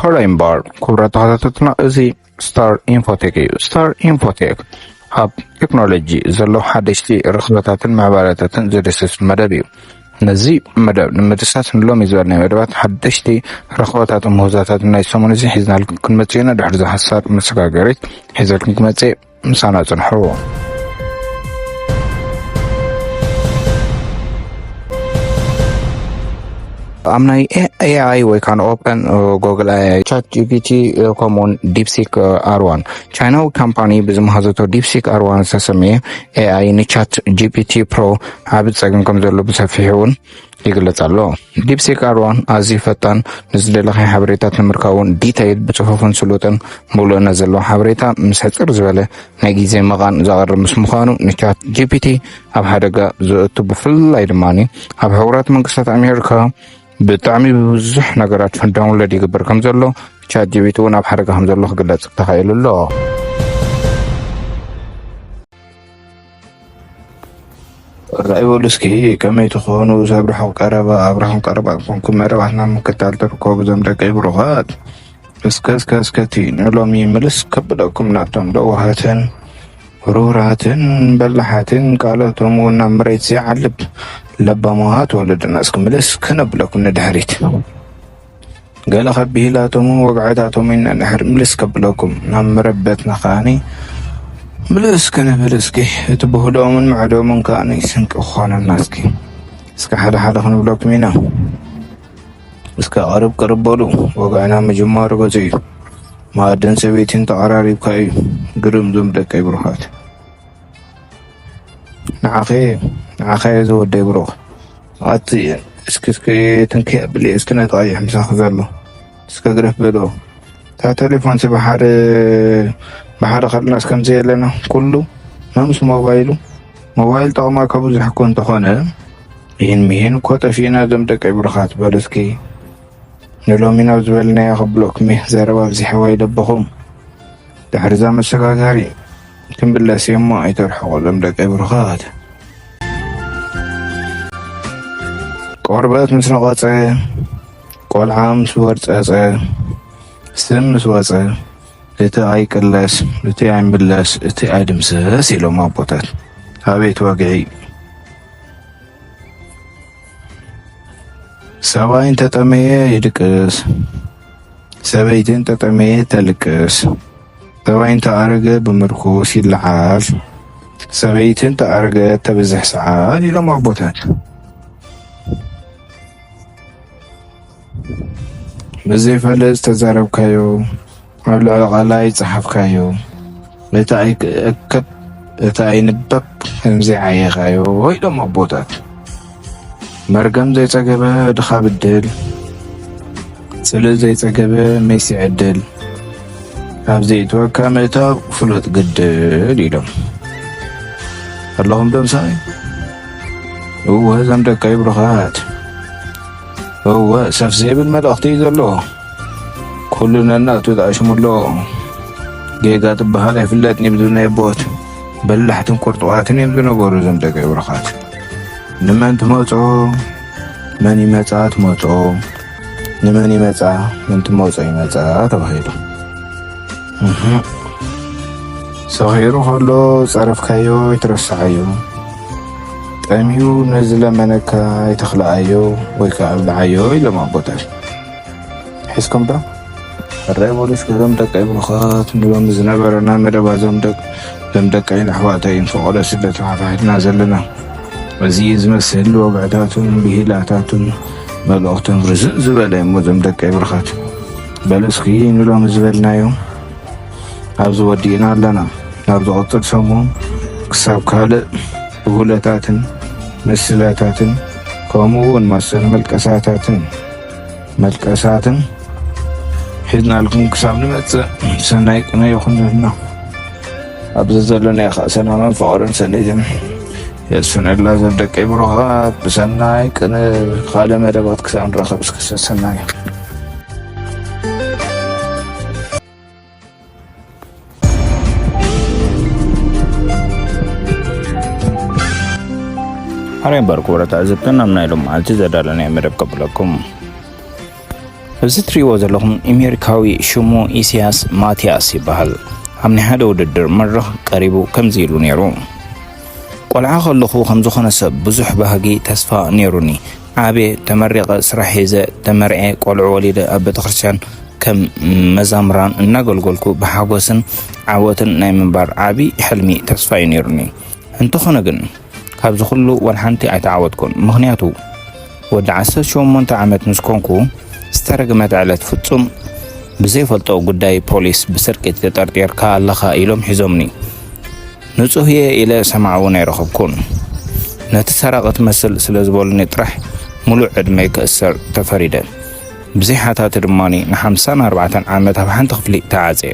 ሆራይ እምበኣር ክቡራት ተኸታተልትና፣ እዚ ስታር ኢንፎቴክ እዩ። ስታር ኢንፎቴክ ኣብ ቴክኖሎጂ ዘለዉ ሓደሽቲ ረኽበታትን ምዕባለታትን ዝድስስ መደብ እዩ። ነዚ መደብ ንምድሳስ ንሎሚ ዝበልናዮ መደባት ሓደሽቲ ረኽበታትን ምህዞታትን ናይ ሰሙን እዚ ሒዝናልኩም ክንመጽእ ኢና። ድሕሪ እዚ ሓሳር መሰጋገሪት ሒዘልኩም ክመጽእ ምሳና ጽንሑ። ኣብ ናይ ኤኣይ ወይ ከዓ ኦፐን ጎግል ኤኣይ፣ ቻት ጂፒቲ፣ ከምኡውን ዲፕሲክ ኣርዋን፣ ቻይናዊ ካምፓኒ ብዝመሃዘቶ ዲፕሲክ ኣርዋን ዝተሰመየ ኤኣይ ንቻት ጂፒቲ ፕሮ ዓቢ ጸገም ከም ዘሎ ብሰፊሑ እውን ይግለጽ ኣሎ። ዲፕሲክ ኣርዋን ኣዝዩ ፈጣን፣ ንዝደለኻዮ ሓበሬታት ንምርካብ እውን ዲተይል፣ ብጽፉፍን ስሉጥን ምሉእነት ዘለዎ ሓበሬታ ምስ ሕጽር ዝበለ ናይ ግዜ መቓን ዘቕርብ ምስ ምዃኑ፣ ንቻት ጂፒቲ ኣብ ሓደጋ ዘእቱ፣ ብፍላይ ድማ ኣብ ሕቡራት መንግስታት ኣሜሪካ ብጣዕሚ ብዙሕ ነገራት ዳውንሎድ ይግበር ከም ዘሎ፣ ቻት ጂፒቲ እውን ኣብ ሓደጋ ከም ዘሎ ክግለጽ ተኻኢሉ ኣሎ። ራእይ በሉ እስኪ፣ ከመይ ትኾኑ? ሰብ ርሑቕ ቀረባ፣ ኣብ ርሑቕ ቀረባ ዝኾንኩም መደባትና ምክታል ትርከቡ፣ እዞም ደቀይ ብሩኻት። እስከ፣ እስከ፣ እስከ፣ እቲ ንሎሚ ምልስ ከብለኩም ናብቶም ለዋሃትን ርሁራትን በላሓትን ቃላቶም እውን ናብ መሬት ዘይዓልብ ለባማት ወለድና እስኪ ምልስ ክነብለኩም ንድሕሪት። ገለ ከቢላቶም ወግዓታቶም ኢና ንድሕር ምልስ ከብለኩም ናብ መረበትና ከኣኒ ምልስ ክንብል እስኪ። እቲ ብህሎምን ምዕዶምን ከኣኒ ስንቂ ክኾነና እስኪ። እስኪ ሓደ ሓደ ክንብለኩም ኢና። እስከ ቅርብ ቅርብ በሉ። ወግዕና ምጅማሩ ገጹ እዩ። መኣድን ሰበይትን ተቐራሪብካ እዩ። ግርም ዞም ደቀይ ብሩኻት። ንዓኸ፣ ንዓኸ እየ ዝወደይ ብሩኽ። ኣቲ እስኪ፣ እስኪ ትንኪ ኣብሊ፣ እስኪ ነቲ ቀይሕ ምሳኺ ዘሎ። እስከ ግረፍ በሎ። እታ ቴሌፎን ሲ ብሓደ፣ ብሓደ ከለናስ ከምዚ የለና። ኩሉ መምስ ሞባይሉ። ሞባይል ጠቕማ ከብዙሕ እኮ እንተኾነ፣ ይህን ሚህን እኮ ጠፊእና ዞም ደቀይ ብሩኻት። በሉ እስኪ ንሎሚ ናብ ዝበልናዮ ከብለኩም እየ። ዘረባ ኣብዚሐ ወይ ለበኹም። ድሕሪ እዛ መሰጋጋሪ ክንብለስ እየ እሞ ኣይተርሕቑ ዞም ደቀይ ብሩኻት። ቆርበት ምስ ነቐጸ፣ ቆልዓ ምስ ወርጸጸ፣ ስም ምስ ወጸ፣ እቲ ኣይቅለስ፣ እቲ ኣይምለስ፣ እቲ ኣይድምሰስ ኢሎም ኣቦታት። ኣቤት ወግዒ! ሰብኣይ እንተጠመየ ይድቅስ፣ ሰበይቲ እንተጠመየ ተልቅስ። ሰብኣይ እንተኣረገ ብምርኩስ ይለዓል፣ ሰበይቲ እንተኣረገት ተብዝሕ ሰዓል ኢሎም ኣቦታት። ምስ ዘይፈልጥ ዝተዛረብካዮ፣ ኣብ ልዕሊ ቃላይ ጸሓፍካዮ፣ እቲ ኣይእከብ፣ እቲ ኣይንበብ ከምዘይዓየኻዮ ኢሎም ኣቦታት። መርገም ዘይጸገበ ድኻ ብድል፣ ጽልእ ዘይጸገበ ሜስ ይዕድል፣ ካብ ዘይእትወካ ምእታው ፍሉጥ ግድል ኢሎም። ኣለኹም ዶ ምሳይ? እወ፣ እዞም ደቀይ ብሩኻት። እወ፣ ሰፍ ዘይብል መልእኽቲ እዩ ዘለዎ። ኩሉ ነናቱ ተኣሽሙ ኣሎ። ጌጋ ትበሃል ኣይፍለጥን እዮም ዝብሉ ናይ ኣቦት። በላሕትን ቁርጡዋትን እዮም ዝነበሩ እዞም ደቀይ ብሩኻት። ንመን ትመጾ፣ መን ይመጻ ትመጾ፣ ንመን ይመጻ፣ መን ትመጾ ይመጻ ተባሂሉ። እህ። ሰኺሩ ከሎ ጸረፍካዮ ኣይትረስዓዮ። ጠምዩ ነዝለመነካ ኣይተኽልኣዮ ወይ ከኣ ኣብልዓዮ ኢሎም ኣቦታት። ሒዝኩም ዶ? ሕራይ በሉ እስከ እዞም ደቀይ ብሩኻት፣ ንሎሚ ዝነበረና መደብ እዞም ደቅ-፣ እዞም ደቀይን ኣሕዋተይን ፈቐዶ ስደት ተፋታሒትና ዘለና። እዚ ዝመስል ወግዕታቱን ብሂላታቱን መልእኽቱን ርዝን ዝበለ እሞ እዞም ደቀይ ብሩኻት። በሉ እስኪ ንሎሚ ዝበልናዮ ኣብዚ ወዲእና ኣለና። ናብ ዝቕጽል ሰሙን ክሳብ ካልእ ብሁለታትን ምስላታትን ከምኡ እውን መሰል መልቀሳታትን መልቀሳትን ሒዝናልኩም ክሳብ ንመጽእ ሰናይ ቅነ ይኹንልና። ኣብዚ ዘለናዮ ኸኣ ሰላምን ፍቕርን ሰኒትን የስፍነልና። እዞም ደቀይ ብሩኻት ብሰናይ ቅነ ካልእ መደባት ክሳብ ንራኸብ እስከ ሰሰናዩ። ሕራይ እምበር ክቡራት ኣዕዘብትና፣ ኣብ ናይ ሎም መዓልቲ ዘዳለናዮ መደብ ከብለኩም። እዚ ትሪእዎ ዘለኹም ኣሜሪካዊ ሽሙ ኢሲያስ ማቲያስ ይበሃል። ኣብ ናይ ሓደ ውድድር መድረኽ ቀሪቡ ከምዚ ኢሉ ነይሩ። "ቆልዓ ከለኹ ከም ዝኾነ ሰብ ብዙሕ ባህጊ ተስፋ ነይሩኒ። ዓብየ ተመሪቐ ስራሕ ሒዘ ተመርዔ ቆልዑ ወሊደ ኣብ ቤተክርስትያን ከም መዛምራን እናገልገልኩ ብሓጎስን ዓወትን ናይ ምንባር ዓቢ ሕልሚ ተስፋ እዩ ነይሩኒ። እንተኾነ ግን ካብዚ ኩሉ ዋላ ሓንቲ ኣይተዓወትኩን። ምኽንያቱ ወዲ ዓሰርተ ሸሞንተ ዓመት ምስ ኮንኩ ዝተረግመት ዕለት ፍጹም ብዘይፈልጦ ጉዳይ ፖሊስ ብስርቂ ተጠርጢርካ ኣለኻ ኢሎም ሒዞምኒ። ንጹህ እየ ኢለ ሰማዒ እውን ኣይረኸብኩን። ነቲ ሰራቒ ትመስል ስለ ዝበሉኒ ጥራሕ ሙሉእ ዕድመይ ክእሰር ተፈሪደ። ብዘይ ሓታቲ ድማ ንሓምሳን ኣርባዕተን ዓመት ኣብ ሓንቲ ክፍሊ ተዓጽየ።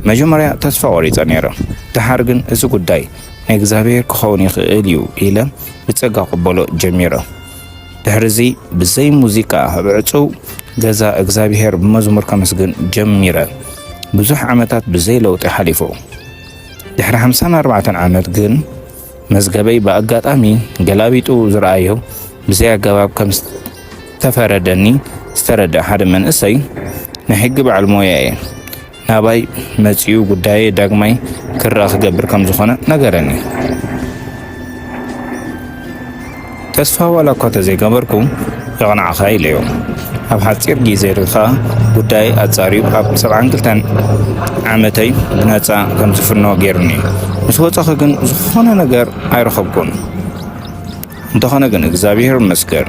መጀመርያ ተስፋ ቆሪጸ ነይረ። ደሓር ግን እዚ ጉዳይ ናይ እግዚኣብሔር ክኸውን ይኽእል እዩ ኢለ ብጸጋ ክቕበሎ ጀሚረ። ድሕርዚ ብዘይ ሙዚቃ ኣብ ዕጹው ገዛ እግዚኣብሔር ብመዝሙር ከመስግን ጀሚረ። ብዙሕ ዓመታት ብዘይ ለውጢ ሓሊፉ። ድሕሪ ሓምሳን ኣርባዕተን ዓመት ግን መዝገበይ ብኣጋጣሚ ገላቢጡ ዝረኣዮ ብዘይ ኣገባብ ከም ዝተፈረደኒ ዝተረድአ ሓደ መንእሰይ ናይ ሕጊ በዓል ሞያ እየ። ናባይ መጺኡ ጉዳየ ዳግማይ ክረኣ ክገብር ከም ዝኾነ ነገረኒ። ተስፋ ዋላ እኳ ተዘይገበርኩ፣ የቕንዓኻ ኢለዮ። ኣብ ሓጺር ግዜ ከኣ ጉዳይ ኣጻርዩ ኣብ ሰብዓን ክልተን ዓመተይ ብነጻ ከም ዝፍኖ ገይሩኒ። ምስ ወጻኹ ግን ዝኾነ ነገር ኣይረኸብኩን። እንተኾነ ግን እግዚኣብሔር ይመስገን፣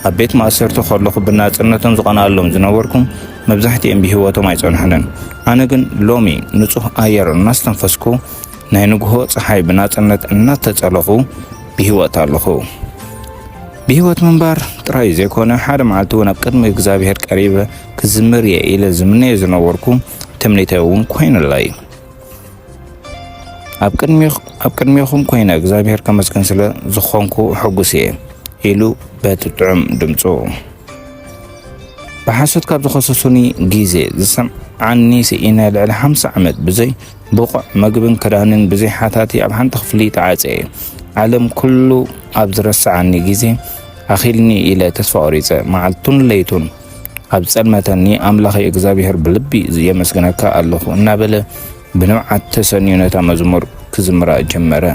ኣብ ቤት ማእሰርቲ ከለኹ ብናጽነቶም ዝቐንኣሎም ዝነበርኩ መብዛሕትኦም ብህይወቶም ኣይጸንሑንን። ኣነ ግን ሎሚ ንጹህ ኣየር እናስተንፈስኩ፣ ናይ ንግሆ ጸሓይ ብናጽነት እናተጸለኹ ብህይወት ኣለኹ። ብህይወት ምንባር ጥራይ ዘይኮነ፣ ሓደ መዓልቲ እውን ኣብ ቅድሚ እግዚኣብሔር ቀሪበ ክዝምር እየ ኢለ ዝምነዮ ዝነበርኩ ትምኒተይ እውን ኮይኑለይ። ኣብ ቅድሜኹ-፣ ኣብ ቅድሜኹም ኮይነ እግዚኣብሔር ከመስግን ስለ ዝኾንኩ ሕጉስ እየ ኢሉ በቲ ጥዑም ድምፁ። ብሓሶት ካብ ዝኸሰሱኒ ግዜ ዝሰምዓኒ ስኢነ ልዕሊ ሓምሳ ዓመት ብዘይ ብቑዕ መግብን ክዳንን ብዘይ ሓታቲ ኣብ ሓንቲ ክፍሊ ተዓፀየ። ዓለም ኩሉ ኣብ ዝረስዓኒ ግዜ ኣኺልኒ ኢለ ተስፋ ቆሪፀ። መዓልቱን ለይቱን ኣብ ጸልመተኒ ኣምላኸይ እግዚኣብሔር ብልቢ የመስግነካ ኣለኹ እናበለ ብንብዓት ተሰንዩ ነታ መዝሙር ክዝምራ ጀመረ።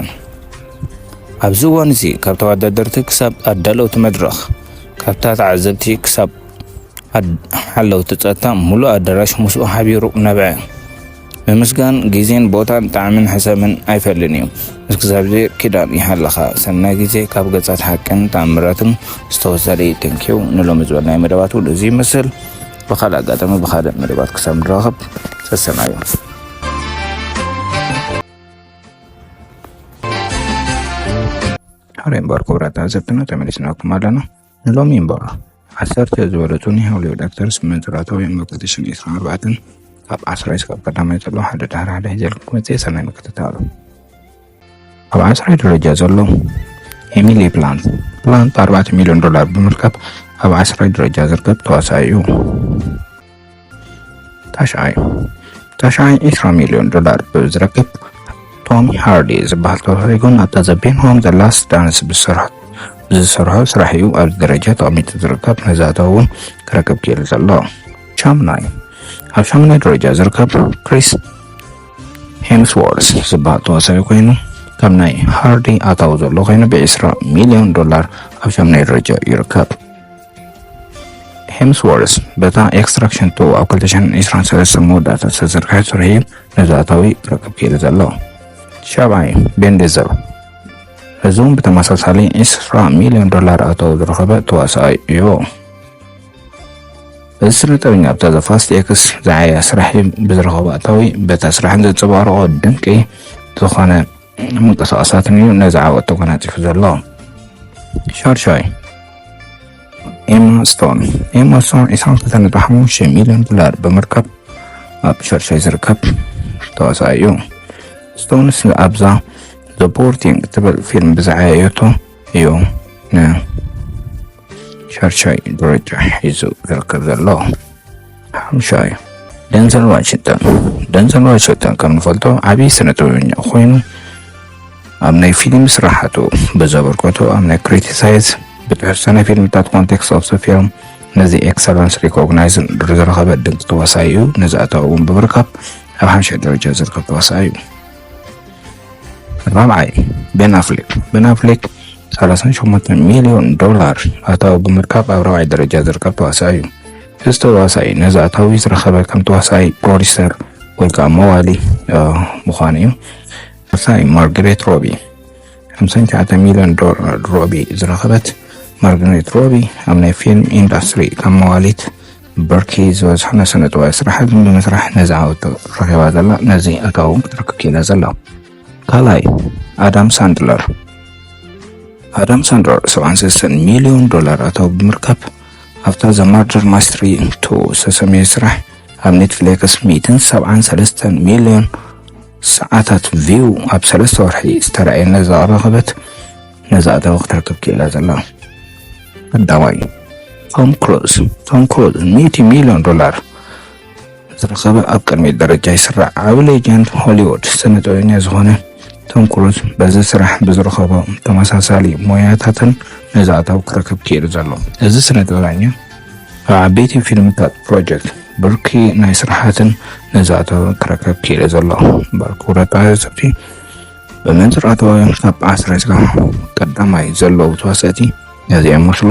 ኣብዚ እዋን እዚ ካብ ተወዳደርቲ ክሳብ ኣዳለውቲ መድረኽ፣ ካብታ ተዓዘብቲ ክሳብ ኣድ-፣ ሓለውቲ ጸጥታ፣ ሙሉእ ኣዳራሽ ምስኡ ሓቢሩ ነብዐ። ምምስጋን ግዜን ቦታን ጣዕምን ሕሰምን ኣይፈልን እዩ። ምስ እግዚኣብሔር ኪዳን ይሃልኻ። ሰናይ ግዜ ካብ ገጻት ሓቅን ተኣምራትን ዝተወሰደ እዩ። Thank you። ንሎሚ ዝበልናዮ መደባት እውን እዚ ይመስል። ብኻልእ ኣጋጣሚ ብኻልእ መደባት ክሳብ ንራኸብ ሰሰናዩ። ሕራይ እምበር ክቡራት ተዓዘብትና ተመሊስናኩም ኣለና። ንሎሚ እምበር ዓሰርተ ዝበለጹ ናይ ሆሊውድ ኣክተርስ ብመንጽር ኣታዊ እምበር ክልተ ሽሕን ዕስራን ኣርባዕተን ካብ ዓስራይ እስካብ ቀዳማይ ዘለዉ ሓደ ድሕሪ ሓደ ሒዘልኩም ክመጽእ እየ። ሰናይ ምክትታል። ኣብ ዓስራይ ደረጃ ዘሎ ኤሚሊ ብላንት። ብላንት ኣርባዕተ ሚልዮን ዶላር ብምርካብ ኣብ ዓስራይ ደረጃ ዝርከብ ተዋሳኢ እዩ። ታሽዓይ ታሽዓይ ዕስራ ሚልዮን ዶላር ብዝረክብ ቶሚ ሃርዲ ዝበሃል ተዋሳኢ ኮይኑ ኣብታ ዘ ቤንሃም ዘ ላስት ዳንስ ብዝሰርሖ ብዝሰርሖ ስራሕ እዩ ኣብዚ ደረጃ ተቐሚጡ ዝርከብ። ነዚ ኣታዊ እውን ክረክብ ክኢሉ ዘሎ። ሻምናይ ኣብ ሻምናይ ደረጃ ዝርከብ ክሪስ ሄምስዎርስ ዝበሃል ተዋሳኢ ኮይኑ ከም ናይ ሃርዲ ኣታዊ ዘሎ ኮይኑ ብዕስራ ሚልዮን ዶላር ኣብ ሻምናይ ደረጃ ይርከብ። ሄምስዎርስ በታ ኤክስትራክሽን ቱ ኣብ ክልተ ሽሕን ዕስራን ሰለስተን መወዳእታ ዝተሰርሐ ስርሒ ነዚ ኣታዊ ክረክብ ክኢሉ ዘሎ። ሻብዓይ ቤን ዴዘል፣ እዚ እውን ብተመሳሳሊ ዕስራ ሚልዮን ዶላር ኣታዊ ዝረኸበ ተዋሳኣይ እዩ። እዚ ስነ ጥበበኛ ኣብታ ዘ ፋስት ኤክስ ዝዓያ ስራሕ ብዝረኸቦ ኣታዊ በታ ስራሕን ዘንጸባረቖ ድንቂ ዝኾነ ምንቅስቓሳትን እዩ ነዚ ዓወት ተጎናጺፉ ዘሎ። ሻርሻይ ኤማ ስቶን። ኤማ ስቶን ዕስራን ክልተን ነጥቢ ሓሙሽተ ሚልዮን ዶላር ብምርካብ ኣብ ሻርሻይ ዝርከብ ተዋሳኣይ እዩ። ስቶንስ ኣብዛ ዘ ፖር ቲንግ ትብል ፊልም ብዝዓየየቶ እዩ ንሻርሻይ ደረጃ ሒዙ ዝርከብ ዘሎ። ሓምሻይ ደንዘል ዋሽንግተን። ደንዘል ዋሽንግተን ከም ንፈልጦ ዓብዪ ስነ ጥበበኛ ኮይኑ ኣብ ናይ ፊልም ስራሓቱ ብዘበርከቶ ኣብ ናይ ክሪቲሳይዝ ብትሕዝቶ ናይ ፊልምታት ኮንቴክስት ኦፍ ዘ ፊልም ነዚ ኤክሰለንስ ሪኮግናይዝ ዝረኸበ ድንቂ ተዋሳኢ እዩ። ነዚ ኣታዊ እውን ብምርካብ ኣብ ሓምሻይ ደረጃ ዝርከብ ተዋሳኢ እዩ። ራብዓይ፣ ቤን ኣፍሌክ። ቤን ኣፍሌክ ሰላሳን ሸሞንተን ሚልዮን ዶላር ኣታዊ ብምርካብ ኣብ ራብዓይ ደረጃ ዝርከብ ተዋሳኢ እዩ። እዚ ተዋሳኢ ነዚ ኣታዊ ዝረኸበ ከም ተዋሳኢ ፕሮዲሰር ወይ ከዓ መዋሊ ምዃኑ እዩ። ሳይ ማርግሬት ሮቢ ሓምሳን ትሽዓተን ሚልዮን ዶላር ሮቢ ዝረኸበት ማርግሬት ሮቢ ኣብ ናይ ፊልም ኢንዳስትሪ ከም መዋሊት ብርኪ ዝበዝሖ ናይ ስነ ጥበባዊ ስራሓት ብምስራሕ ነዚ ዓወት ረኺባ ዘላ፣ ነዚ ኣታዊ እውን ክትረክብ ክኢላ ዘላ። ካልኣይ ኣዳም ሳንድለር። ኣዳም ሳንድለር ሰብዓን ሰለስተን ሚልዮን ዶላር ኣታዊ ብምርካብ ኣብታ ዘ ማርደር ማስትሪ ቱ ዝተሰመየ ስራሕ ኣብ ኔትፍሊክስ ሚእትን ሰብዓን ሰለስተን ሚልዮን ሰዓታት ቪው ኣብ ሰለስተ ወርሒ ዝተረኣየ ነዚ ኣረኸበት ነዚ ኣታዊ ክትረክብ ክኢላ ዘላ። ቀዳማይ ቶም ክሩዝ። ቶም ክሩዝ ሚእቲ ሚልዮን ዶላር ዝረኸበ ኣብ ቅድሚት ደረጃ ይስራዕ ዓቢ ሌጀንድ ሆሊውድ ስነ ጥበበኛ ዝኾነ ቶም ክሩዝ በዚ ስራሕ ብዝረኸቦ ተመሳሳሊ ሞያታትን ነዚ ኣታዊ ክረክብ ክኢሉ ዘሎ። እዚ ስነ ጥበበኛ ኣብ ዓበይቲ ፊልምታት ፕሮጀክት ብርኪ ናይ ስራሓትን ነዚ ኣታዊ ክረክብ ክኢሉ ዘሎ። እምበር ክቡራት ተዓዘብቲ፣ ብመንፅር ኣታዊ ካብ ዓስራ ቀዳማይ ዘለዉ ተዋሳእቲ ነዚኦም ይመስሉ።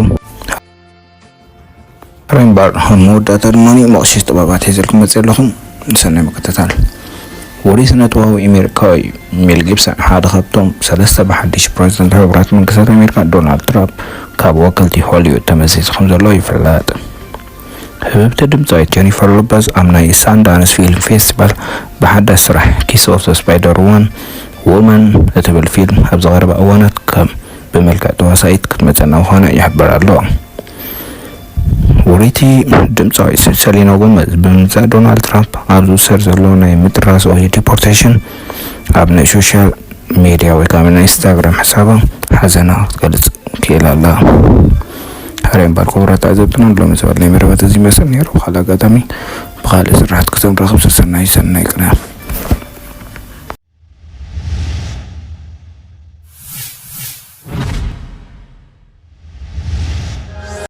ሬምባር መወዳእታ ድማ መቕሽሽ ጥበባት ሒዘልኩም መፅእ ኣለኹም። ሰናይ ምክትታል። ውሪ ስነ ጥበባዊ ኣሜሪካዊ ሜል ጊብሰን ሓደ ካብቶም ሰለስተ ብሓድሽ ፕሬዚደንት ሕቡራት መንግስታት ኣሜሪካ ዶናልድ ትራምፕ ካብ ወከልቲ ሆሊውድ ተመዚዙ ከም ዘሎ ይፍለጥ። ህብብቲ ድምፃዊት ጀኒፈር ሎፐዝ ኣብ ናይ ሳንዳንስ ፊልም ፌስቲቫል ብሓዳሽ ስራሕ ኪስ ኦፍ ስፓይደር ዋን ውመን እትብል ፊልም ኣብ ዝቐረባ እዋናት ከም ብመልክዕ ተዋሳኢት ክትመፀና ምዃና ይሕበር ኣሎ። ውሪቲ ድምፃዊት ሰሊና ጎመዝ ብምምፃእ ዶናልድ ትራምፕ ኣብ ዝውሰድ ዘሎ ናይ ምጥራስ ወይ ዲፖርቴሽን ኣብ ናይ ሶሻል ሜድያ ወይ ከዓ ናይ ኢንስታግራም ሕሳባ ሓዘና ክትገልፅ ክኢላ ኣላ። ሕራይ እምበር ክቡራት ተዓዘብትና፣ ሎሚ ዝበልናዮ መደባት እዚ ይመስል ነይሩ። ብኻልእ ኣጋጣሚ ብኻልእ ስራሓት ክተንረኽብ ሰሰናዩ ሰናይ ቅነ።